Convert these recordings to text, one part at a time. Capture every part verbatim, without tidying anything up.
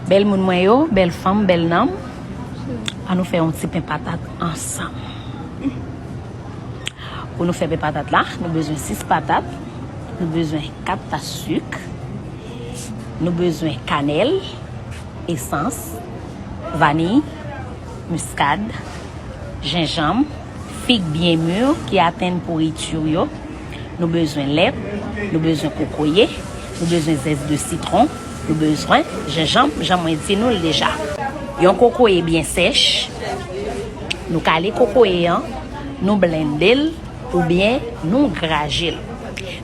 Bèl moun mwen yo, bèl fanm, bèl nanm, ann nou fè yon ti pen patat ansanm. Pou nou fè pen patat la, nou bezwen sis patat, nou bezwen kat tas sik, nou bezwen kanèl, esans, vaniy, miskad, jenjanm, fig byen mi ki atenn pouriti yo. Nou bezwen lèt, nou bezwen kokoye, nou bezwen zès de sitwon, nou bezwen jenjanm, jan mwen di nou l deja. Yon kokoye byen sèch, nou kale kokoye an, nou blende l, oubyen nou graje l.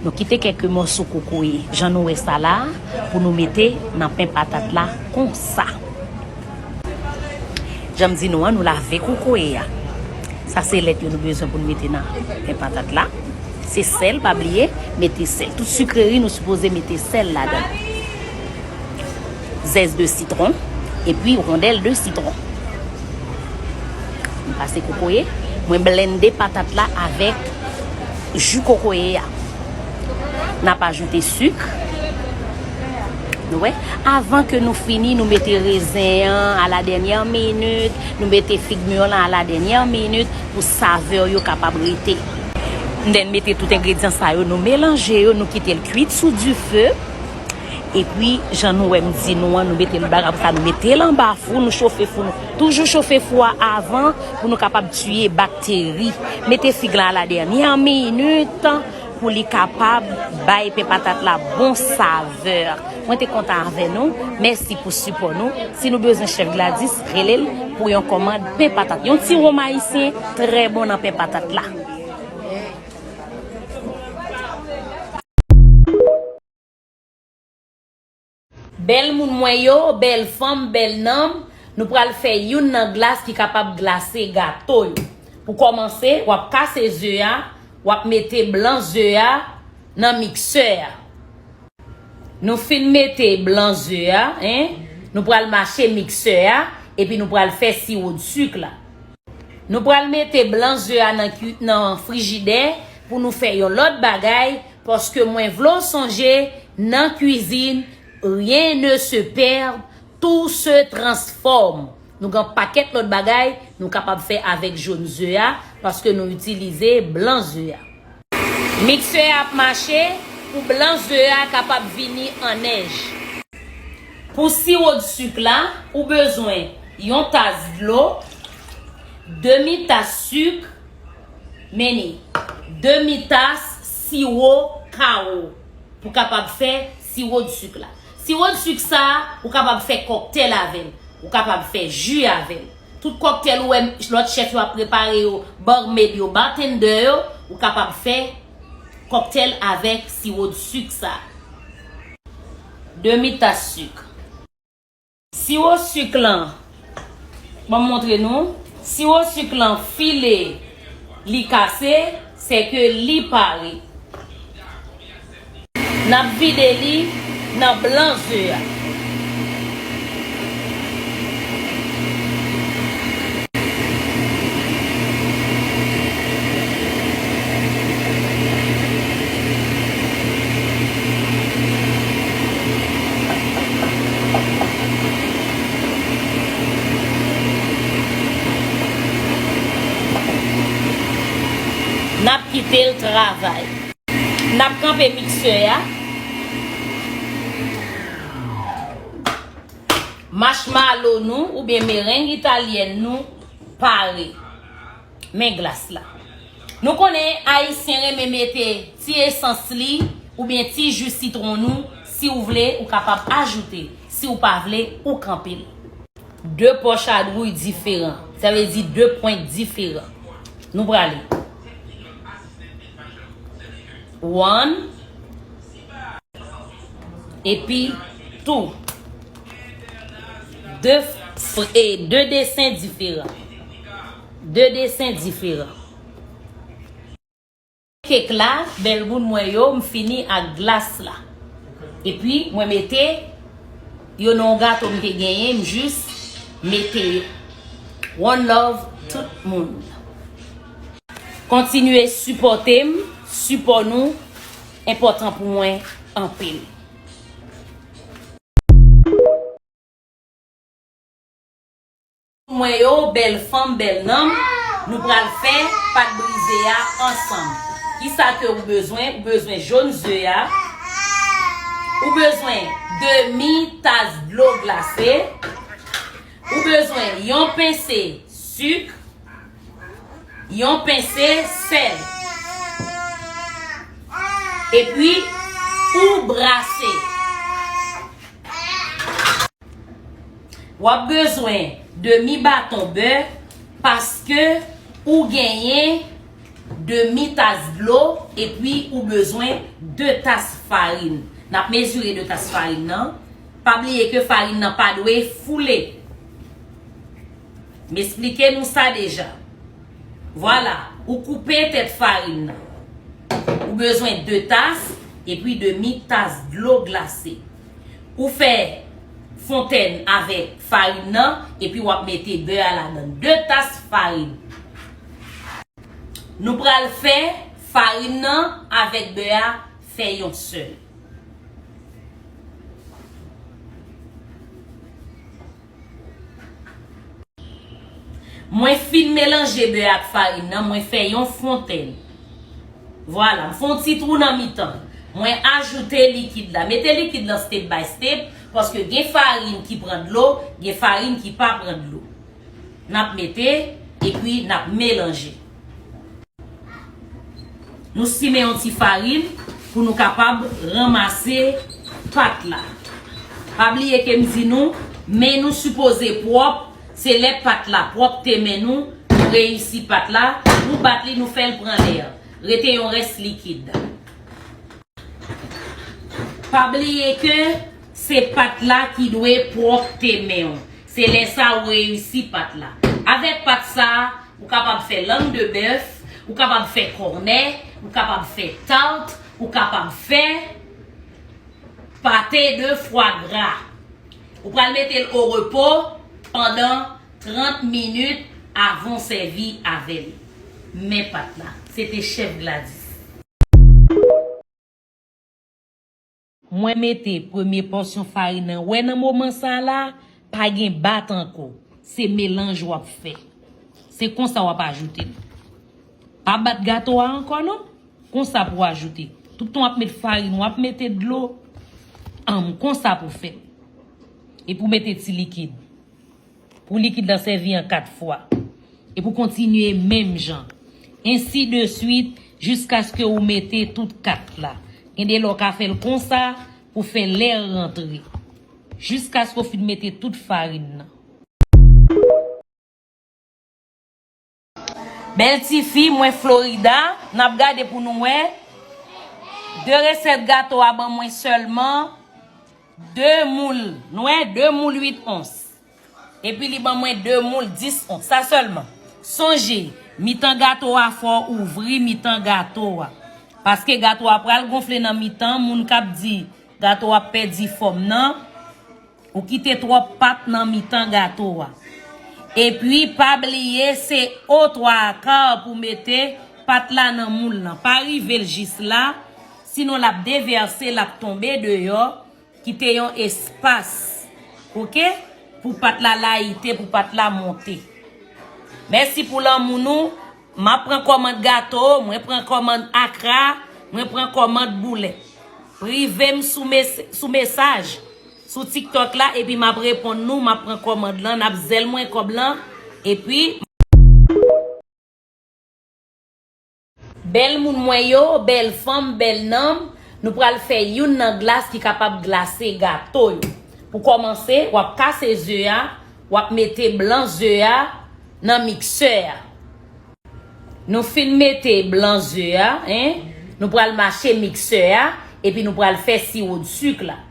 Nou kite kèk mòso kokoye, jan nou wè sa la, pou nou mete nan pen patat la konsa. Jan m di nou an, nou lave kokoye a. Sa se lèt yo nou bezwen pou nou mete nan pen patat la. Se sèl, pa bliye, mete sèl. Tout sikreri nou sipoze mete sèl ladan. Zès de sitwon, epi rondèl de sitwon. M pase kokoye, mwen blende patat la avèk ji kokoye a. N ap ajoute sik. Nou wè? Avan ke nou fini, nou mete rezen an a la dènyè minit, nou mete fig mi lan a la dènyè minit pou savè yo kapab rete. N den mete tout engredyan sa yo, nou melanje yo, nou kite l kwit sou dife. Epi, jan nou wè m di nou an, nou mete l bagay pou sa, nou mete l anba fou, nou chofe fou nou. Toujou chofe fou a avan pou nou kapab tiye bakteri. Mete fig lan a la dènyè minit pou li kapab bay pen patat la bon savè. Mwen te kontan avè nou. Mèsi pou sipò nou. Si nou bezwen chèf Gladys, rele l pou yon kòmand pen patat. Yon ti wonm ayisyen trè bon nan pen patat la. Bèl moun mwen yo, bèl fanm, bèl nanm, nou pral fè youn nan glas ki kapab glase gato yo. Pou kòmanse, w ap kase ze a, w ap mete blan ze a nan miksè a. Nou fin mete blan ze a, en, nou pral mache miksè a, epi nou pral fè siwo de sik la. Nou pral mete blan ze a nan kwi-, nan frijidè pou nou fè yon lòt bagay, paske mwen vle w sonje, nan kwizin, rien ne se perd, tout se transforme. Nou gen pakèt lòt bagay nou kapab fè avèk jòn ze a, paske nou itilize blan ze a. Miksè a ap mache pou blan ze a kapab vini an nèj. Pou siwo de sik la, ou bezwen yon tas dlo, demi tas sik, men ni demi tas siwo kawo pou kapab fè siwo de sik la. Siwo de sik sa, ou kapab fè kòktèl avè l, ou kapab fè ji avè l. Tout kòktèl ou wè lòt chèf yo ap prepare yo, barmaid yo, bartender yo, ou kapab fè kòktèl avèk siwo de sik sa. Demi tas sik. Siwo sik lan, ban m montre nou. Siwo sik lan file, li kase, sèke li pare. N ap vide li nan blan ze a. N ap kite l travay. N ap kanpe miksè a. Machmalo nou oubyen mereng italyèn nou pare. Men glas la. Nou konnen Ayisyen renmen mete ti esans li oubyen ti ji sitwon nou. Si w vle, ou kapab ajoute. Si w pa vle, ou kanpe l. De pòch a dwouy diferan. Sa vle di de pwent diferan. Nou prale. One. Epi two. De f-, e de desen diferan. De desen diferan. Kèk la, bèl moun mwen yo, m fini ak glas la. Epi, mwen mete yo nan yon gato m te genyen, m jis mete yo. One love, tout moun. Kontinye sipòte m, sipò nou enpòtan pou mwen anpil. Mwen yo, bèl fanm, bèl nanm, nou pral fè pat brize a ansanm. Kisa ke ou bezwen? Ou bezwen jòn ze a, ou bezwen demi tas dlo glase, ou bezwen yon pense sik, yon pense sèl, epi ou brase. W ap bezwen demi baton bè, paske ou genyen demi tas dlo, epi ou bezwen de tas farin. N ap mezire de tas farin nan. Pa bliye ke farin nan pa dwe foule. M esplike nou sa deja. Vwala, ou koupe tèt farin nan. Ou bezwen de tas, epi demi tas dlo glase. Ou fè fontèn avèk farin nan, epi w ap mete bè a ladan. De tas farin. Nou pral fè farin nan avèk bè a fè yon sèl. Mwen fin melanje bè ak farin nan, mwen fè yon fontèn. Vwala, m fè yon ti twou nan mitan. Mwen ajoute likid la. Mete likid la step by step, paske gen farin ki pran dlo, gen farin ki pa pran dlo. N ap mete, epi n ap melanje. Nou simen yon ti farin pou nou kapab ranmase pat la. Pa bliye ke m di nou, men nou sipoze pwòp, se lè pat la pwòpte men nou, nou reyisi pat la, nou bat li, nou fè l pran lè. Rete yon rès likid. Pa bliye ke se pat la ki dwe pwòpte men w. Se lè sa ou reyisi pat la. Avèk pat sa, ou kapab fè lang de bèf, ou kapab fè kònè, ou kapab fè tat, ou kapab fè pate de fwa gra. Ou pral mete l o repo pandan trant minit avan w sèvi avè l. Men pat la. Se te chèf Gladys. Mwen mete premye pòsyon farin nan. Wè nan moman sa la, pa gen bat ankò. Se melanj w ap fè. Se konsa w ap ajoute l. Pa bat gato a ankò non. Konsa pou w ajoute. Toutan w ap met farin, w ap mete dlo. Anm, konsa pou fè. Epi w mete ti likid. Pou likid la sèvi an kat fwa. Epi w kontinye menm jan. Ensi de swit, jiskaske ou mete tout kat la. Gen de lè w ka fè l konsa pou fè lè rantre. Jiskaske w fin mete tout farin nan. Bèl tifi, mwen Florida, n ap gade pou nou wè. De resèt gato a ban mwen sèlman de moul, nou wè, de moul uit ons. Epi li ban mwen de moul dis ons. Sa sèlman. Sonje, mitan gato a, fò w ouvri mitan gato a. Paske gato a pral gonfle nan mitan, moun k ap di gato a ap pèdi fòm nan. Ou kite twòp pat nan mitan gato a. Epi, pa bliye, se o twa ka pou mete pat la nan moul lan. Pa rive l jis la, sinon l ap devèse, l ap tonbe deyò, kite yon espas, oke, pou pat la layite, pou pat la monte. Mèsi pou lanmou nou. M ap pran kòmand gato, mwen pran kòmand akra, mwen pran kòmand boulèt. Prive m sou mes-, sou mesaj, sou TikTok la, epi m ap reponn nou, m ap pran kòmand lan, n ap zèl mwen kòb lan, epi bèl moun mwen yo, bèl fanm, bèl nanm, nou pral fè youn nan glas ki kapab glase gato yo. Pou kòmanse, w ap kase ze a, w ap mete blan ze a nan miksè a. Nou fin mete blan ze a, en, nou pral mache miksè a, epi nou pral fè siwo de sik la.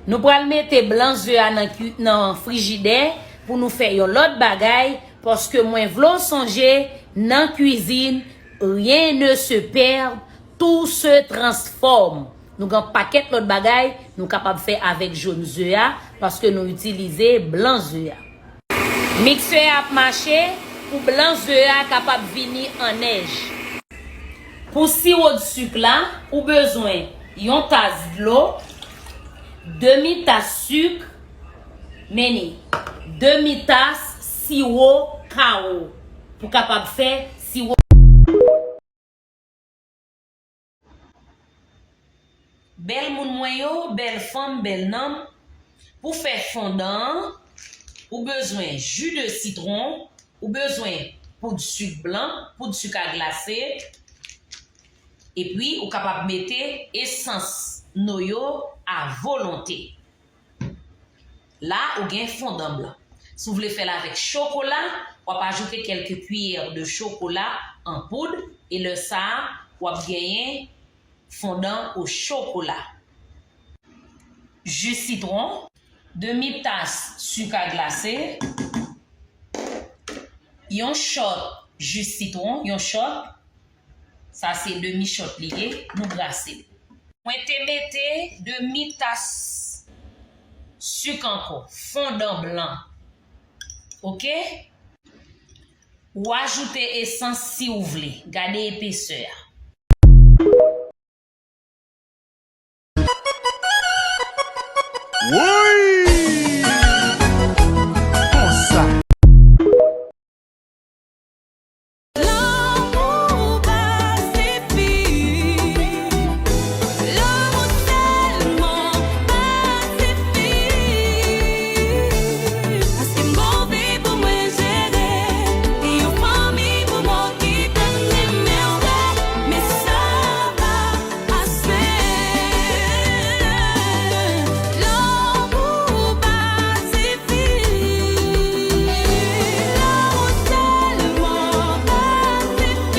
Nou pral mete blan ze a nan kwi-, nan frijidè pou nou fè yon lòt bagay, paske mwen vle w sonje, nan kwizin, rien ne se perd, tout se transforme. Nou gen pakèt lòt bagay nou kapab fè avèk jòn ze a, paske nou itilize blan ze a. Miksè a ap mache pou blan ze a kapab vini an nèj. Pou siwo de sik la, ou bezwen yon tas dlo, demi tas sik, men ni demi tas siwo kawo pou kapab fè siwo. Bèl moun mwen yo, bèl fanm, bèl nanm, pou fè fondan an, ou bezwen ji de sitwon, ou bezwen poud sik blan, poud sik a glase, epi ou kapab mete esans noyo a volonte. La, ou gen fondan blan. Si w vle fè l avèk chokola, w ap ajoute kèlke kiyè de chokola an poud, e lè sa a, w ap genyen fondan o chokola. Ji sitwon, demi tas sik a glase, yon chòt ji sitwon, yon chòt, sa se demi chòt li ye, nou brase l. Mwen te mete demi tas sik ankò, fondan blan. Oke? Ou ajoute esans si w vle. Gade epesè a. Woy! Konsa. Lanmou pa sifi. Lanmou tèlman pa sifi. Paske m gon vi pou mwen jere. E yon fanmi pou m okipe, men, men sa pa ase. Lanmou pa sifi. Lanmou tèlman pa sifi.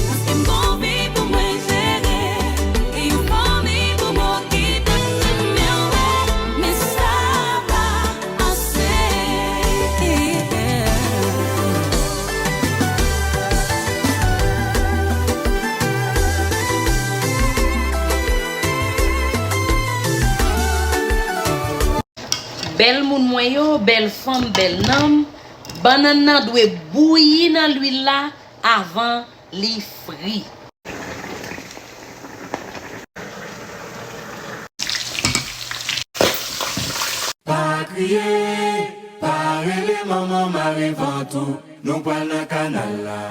Paske m gon vi pou mwen jere. E yon fanmi pou m okipe, men, men sa pa Bèl moun mwen yo, bèl fanm, bèl nanm, bannann nan dwe bouyi nan lwil la avan li fri. Pa kriye, pa rele manman mare vant ou, nou pral nan kanal la.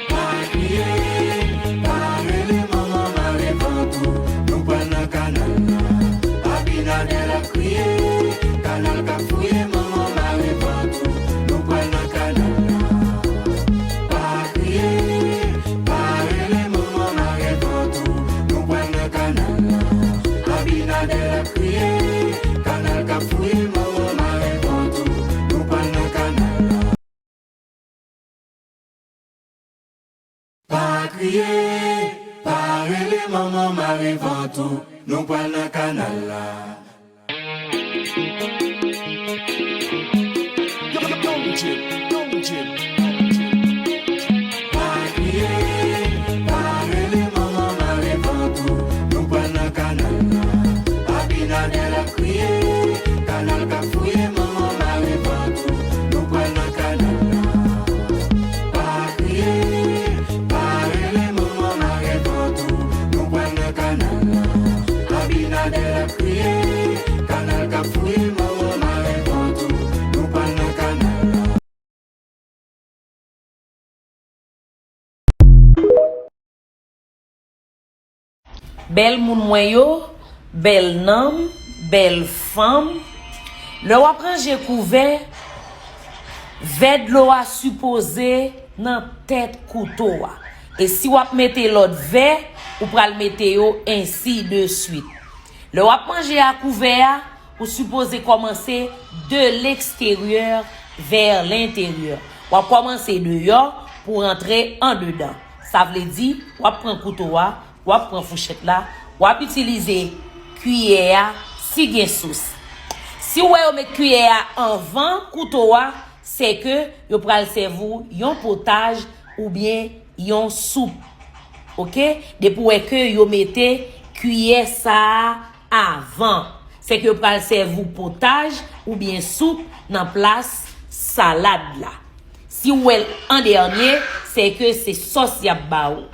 Pa kriye, pa rele manman mare vant ou, nou pral nan kanal la. Abinader ap kriye, kanal k ap fouye, manman mare vant ou, nou pral nan kanal la. Pa kriye, pa rele manman mare vant ou, nou pral nan kanal la. Abinader ap kriye, kanal k ap fouye, manman mare vant ou, nou pral nan kanal la. Pa kriye, pa rele manman mare vant ou, nou pral nan kanal la. Pa kriye, pa rele manman mare vant ou, nou pral nan kanal la. Abinader ap kriye, kanal k ap fouye, manman mare vant ou, nou pral nan kanal la. Pa kriye, pa rele manman mare vant ou, nou pral nan kanal la. Abinader ap kriye, kanal k ap fouye, manman mare vant ou, nou pral nan kanal la. Bèl moun mwen yo, bèl nanm, bèl fanm. Lè w ap ranje kouvè, vè dlo a sipoze nan tèt kouto a. E si w ap mete lòt vè, ou pral mete yo ensi de swit. Lè w ap manje a kouvè a, ou sipoze kòmanse de l'extérieur vers l'intérieur. W ap kòmanse deyò pou w rantre andedan. Sa vle di, w ap pran kouto a, w ap pran fouchèt la, w ap itilize kiyè a si gen sous. Si w wè yo met kiyè a anvan kouto a, se ke yo pral sèvi w yon potaj oubyen yon soup. Oke? Depi w wè ke yo mete kiyè sa a avan, se ke yo pral sèvi w potaj oubyen soup nan plas salad la. Si w wè l an dènye, se ke se sòs y ap ba ou.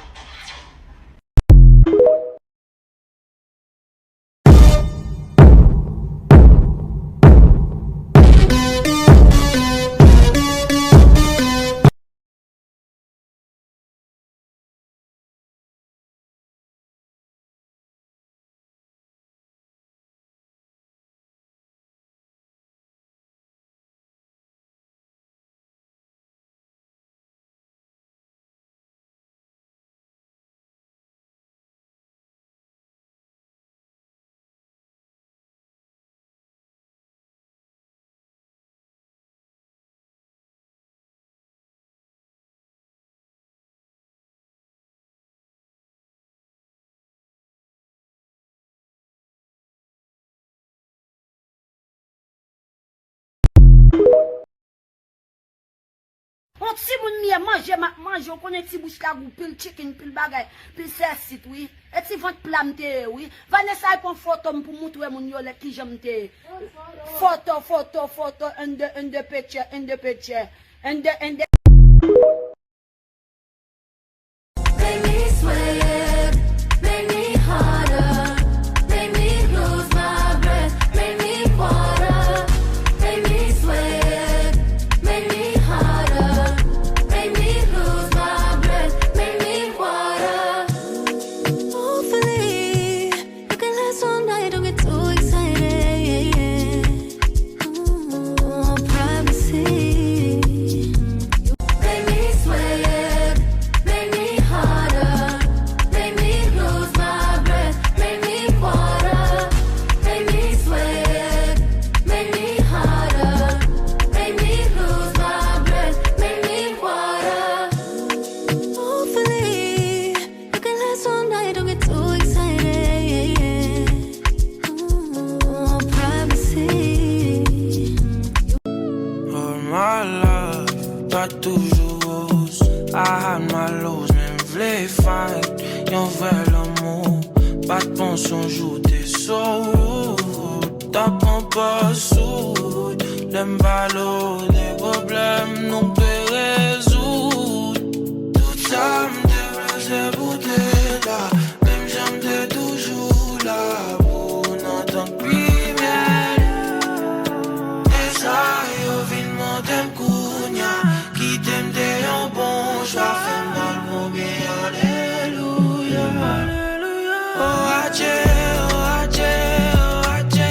On timoun m ye, manje m ap manje, ou konnen ti bouch la gou, pil chicken, pil bagay, pil sèsit, wi. E ti vant pla m te ye, wi. Vanessa al pran foto m pou moutre moun yo lè kijan m te ye. Foto, foto, foto, in the, in the picture, in the picture, in the, in the. Make me sweat, make me harder, make me lose my breath, make me water, make me sweat, make me harder, make me lose my breath, make me water. Hopefully, you can last all night, don't get too excited. Ooh, privacy. Make me sweat, make me harder, make me lose my breath, make me water, make me sweat, make me harder, make me lose my breath, make me water. Hopefully, you can last all night, don't get too excited. Ooh, privacy. Oh my love, pa toujou rose. I had my lows, men m vle find yon vrè lanmou. Pa t panse yon jou te so rude. T ap pran pòz sou wood. Lè m pale w de pwoblèm nou te rezoud. Tout sa m te vle se pou te la. Menm jan m te toujou la pou w nan tan k pi bèl. E sa yo vin mande m kounya. Kite m te yon bon chwa, fè m mal konbyen alelouya. Oh adje, oh adje, oh adje.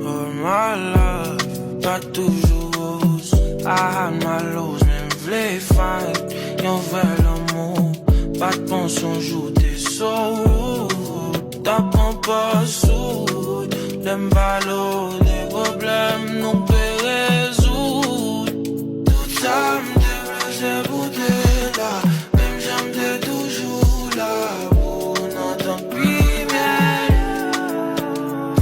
Oh my love, pa toujou rose. I had my lows, men m vle find yon vrè lanmou. Pa t panse yon jou te so rude. T ap pran pòz sou wood. Lè m pale w de pwoblèm nou pe rezoud. Tout sa m te vle se pou te la. Menm jan m te toujou la pou w nan tan k pi bèl.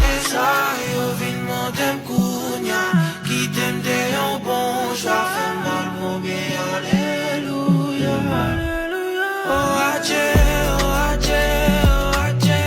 E sa yo vin mande m kounya. Kite m te yon bon chwa, fè m mal konbyen alelouya. Oh adje, oh adje, oh adje.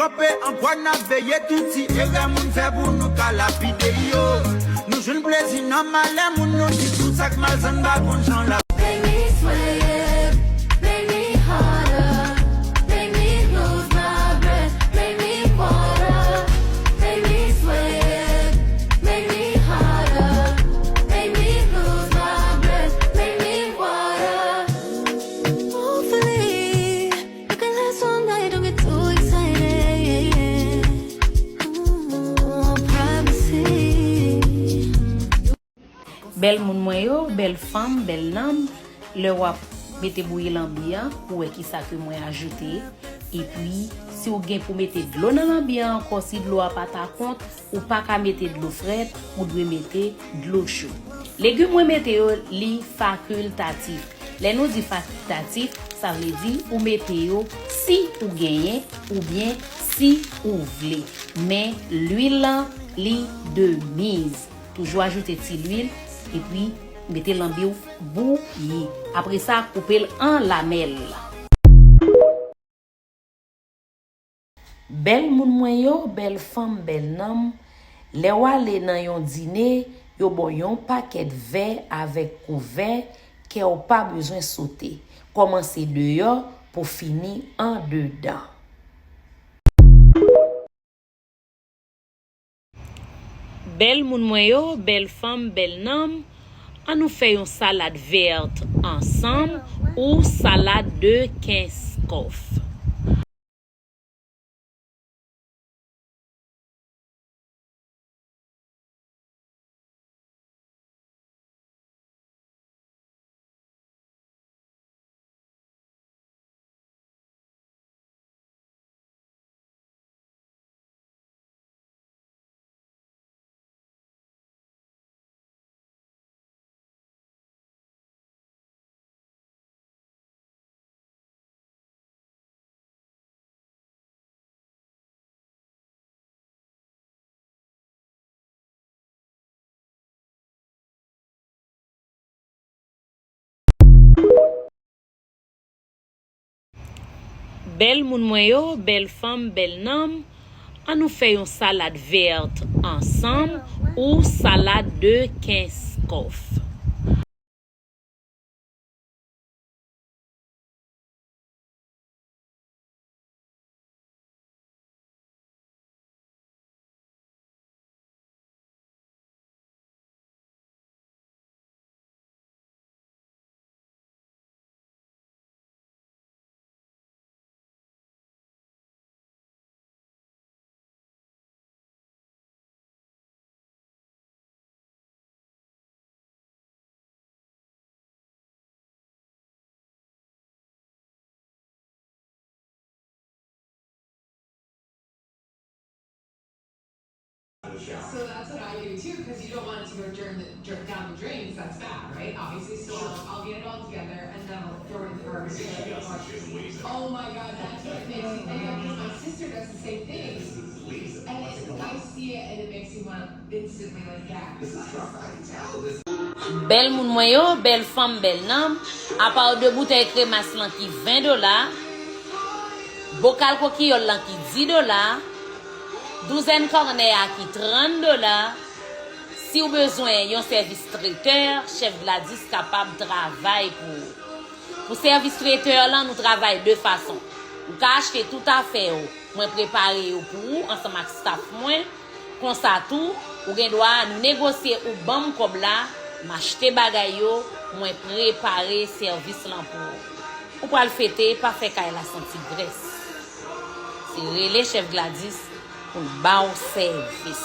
Kanpe an kwa n ap veye tout ti erè moun fè pou nou ka lapide yo. Nou jwenn plezi nan malè moun, nou di tout sa k mal zann pa konn jan l ap. Make me sweat, make me harder, make me lose my breath, make me water, make me sweat, make me harder, make me lose my breath, make me water. Hopefully, you can last all night, don't get too excited. Ooh, I promise. Bèl moun mwen yo, bèl fanm, bèl nanm, lè w ap mete bouyi lanbi an, ou wè kisa ke mwen ajoute. Epi, si w gen pou mete dlo nan lanbi an ankò, si dlo a pa ta kont, ou pa ka mete dlo frèt, ou dwe mete dlo cho. Legim mwen mete yo, li fakiltatif. Lè nou di fakiltatif, sa vle di ou mete yo si ou genyen oubyen si ou vle. Men lwil lan, li de miz. Toujou ajoute ti lwil, epi mete lanbi w bouyi. Apre sa, koupe l an lamèl. Bèl moun mwen yo, bèl fanm, bèl nanm, lè w ale nan yon dine, yo ba w yon pakèt vè avèk kouvè, kè w pa bezwen sote. Kòmanse deyò pou fini andedan. Bèl moun mwen yo, bèl fanm, bèl nanm, ann nou fè yon salad vèt ansanm ou salad de kenskòf. Bèl moun mwen yo, bèl fanm, bèl nanm, ann nou fè yon salad vèt ansanm ou salad de kenskòf. So that's what I do too, 'cause you don't want it to go during the, dur- down the drain, 'cause that's bad, right? Obviously, so I'll, I'll get it all together and then I'll throw it in the garbage. Oh my God, that's what it makes me think of, 'cause my sister does the same thing. And it, I see it and it makes me want to instantly, like, gag. Bèl moun mwen yo, bèl fanm, bèl nanm, apa w de boutèy kremas lan ki ven dola, bokal kokiyòl lan ki dis dola, douzèn kònè a ki trant dola. Si w bezwen yon sèvis tretè, chèf Gladys kapab travay pou ou. Pou sèvis tretè lan, nou travay de fason. Ou ka achte tout afè w, mwen prepare yo pou ou ansanm ak staf mwen. Konsa tou, ou gen dwa nou negosye, ou ban m kòb la, m achte bagay yo, mwen prepare sèvis lan pou ou. Ou pral fete, pa fè kay la santi grès. Se rele chèf Gladys pou l ba w sèvis.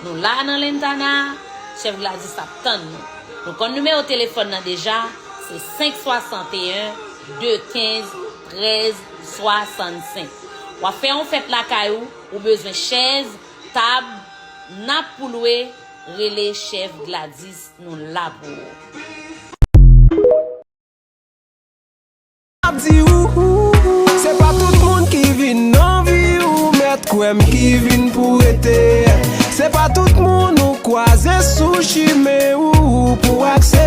Nou la nan Lentana, chèf Gladys ap tann nou. Nou konn nimewo telefòn nan deja, se senk swasanteyen, de kenz, trèz swasannsenk. W ap fè yon fèt lakay ou, ou bezwen chèz, tab, nap pou lwe, rele chèf Gladys, nou la pou ou. Ap di ou, se pa tout moun ki vin nan vi ou, mèt kwè m ki vin pou rete. Se pa tout moun ou kwaze sou chimen ou pou aksepte.